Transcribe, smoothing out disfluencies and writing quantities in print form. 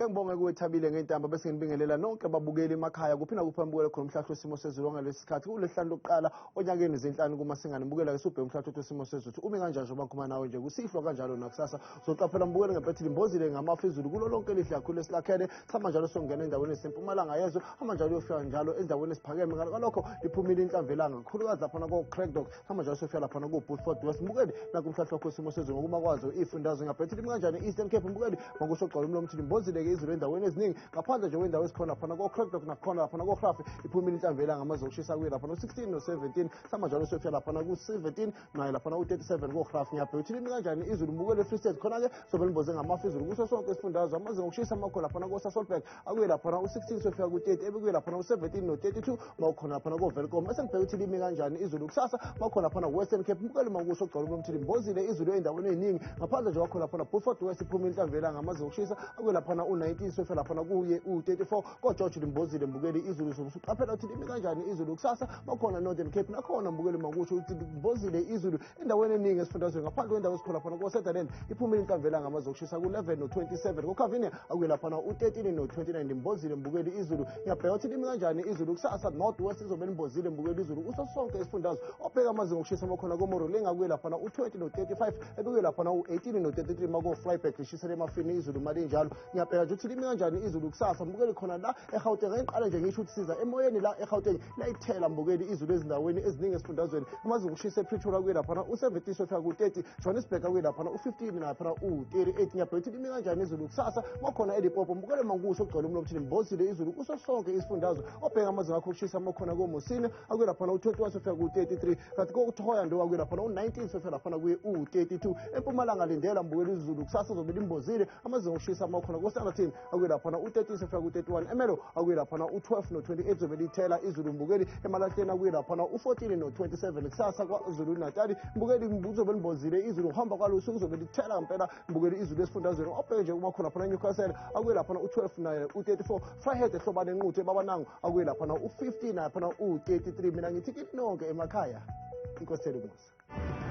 Ngibonge kuwethabile ngentamba bese nginibingelela nonke ababukeli emakhaya kuphi nakuphi anibukele khona umhlahlo wesimo sezulu ngalesi sikhathi kulesihlanu lokuqala onyakeni zinhlanu kumasingane mbukela ke subheke umhlahlo wesimo sezulu umi kanjani njengoba ngikhuluma nawe nje kusihlwa kanjalo nakusasa uzoqaphela mbukele ngempethe limbozile ngamafu izulu kulo lonke elihle kakhulu esilakhele sihamba njalo songena endaweni esempumalanga yezwe hamba njalo uyofika njalo endaweni esiphakeme ngalokho liphumile inhlamvelanga kakhulukazi laphana ko-Cradock hamba njalo sofika laphana ko-Beaufort West mbukeli nakho umhlahlo wakho wesimo sezulu ngokuma kwazo iy'fundazwe ngaphethe limi kanjani i-Eastern Cape mbukeli ngokusho gcwala umlomo ukuthi limbozile-ke izulu endaweni eziningi ngaphandle nje kwendawo esikhona laphana ko-Cradock nakhona laphana ko-Graaf iphumile inhlamvelanga amaze okushisa kuye laphana u-16 no-17 sihamba njalo sofika laphana ku-17 naye laphana u-37 ko-Graaf. Ngiyabheka ukuthi limi kanjani izulu mbukeli e-Free State khona-ke sobe limboze ngamafu izulu kuso sonke isifundazwe amazinga okushisa amakhulu laphana ko-Sasolburg akuye laphana u-16 sofika ku-30 ebekuye laphana u-17 no-32 mawukhona laphana ko-Welkom. Bese ngibheka ukuthi limi kanjani izulu kusasa mawukhona laphana Western Cape mbukeli mawukusho ogcwala umlomo ukuthi limbozile izulu ey'ndaweni ey'ningi ngaphandle nje kwakhona laphana Beaufort West iphuma inhlamvelanga amazinga okushisa akuye laphana u-19 sofika laphana kuye u-34 ko-George limbozile mbukeli izulu sobusuqaphela ukuthi limi kanjani izulu kusasa mawukhona Northern Cape nakhona mbukeli mawukusho ukuthi limbozile izulu endaweni eningi esifundazweni ngaphandle kwendawo esikhona laphana ko-Sutherland iphumile inhlamvelanga amazinga okushisa ku-11 no-27 ko-Calvinia akuye laphana u-13 no-29 limbozile mbukeli izulu. Ngiyabheka ukuthi limi kanjani izulu kusasa North West izobe limbozile mbukeli izulu kuso sonke isifundazwe obheka amazinga okushisa amakhona koMoruleng akuye laphana u-20 no-35 ebekuye laphana u-18 no-33 mako-Vryburg lishisele emafini izulu malinjalo. Ngiyabheka nje ukuthi limi kanjani izulu kusasa mbukeli khona la eGauteng ngiqale nje ngisho ukuthi siza emoyeni la eGauteng layithela mbukeli izulu ezindaweni eziningi esifundazweni amazinga okushisa ePretoria kuye laphana u-17 sofika ku-30 Johannesburg akuye laphana u-15 laphana u-38. Ngiyabheka ukuthi limi kanjani izulu kusasa makhona eLimpopo mbukele mankusho okugcwele umlomo ukuthi limbozile izulu kuso sonke isifundazwe obheka amazinga akho okushisa amakhona koMosina akuye laphana u-21 sofika ku-33 kanti koThohoyandou akuye laphana u-19 sofika laphana kuye u-32 eMpumalanga lindela mbukeli izulu kusasa zobe limbozile amazinga okushisa amakhona koSandathini akuye laphana u-13 sofika ku-31 eMelo akuye laphana u-12 no-28 zobe lithela izulu mbukeli emalahleni akuye laphana u-14 no-27 kusasa kwaZulu Natali mbukeli kuzobe limbozile izulu kuhamba kwalo usuku kuzobe lithela ngempela mbukeli izulu esifundazweni obheke nje uma khona laphana eNewcastle akuye laphana u-12 naye u-34 Vryheid ehlobane enquthu ebabanango akuye laphana u-15 laphana u-33. Mina ngithi kini nonke emakhaya inkosi umusa.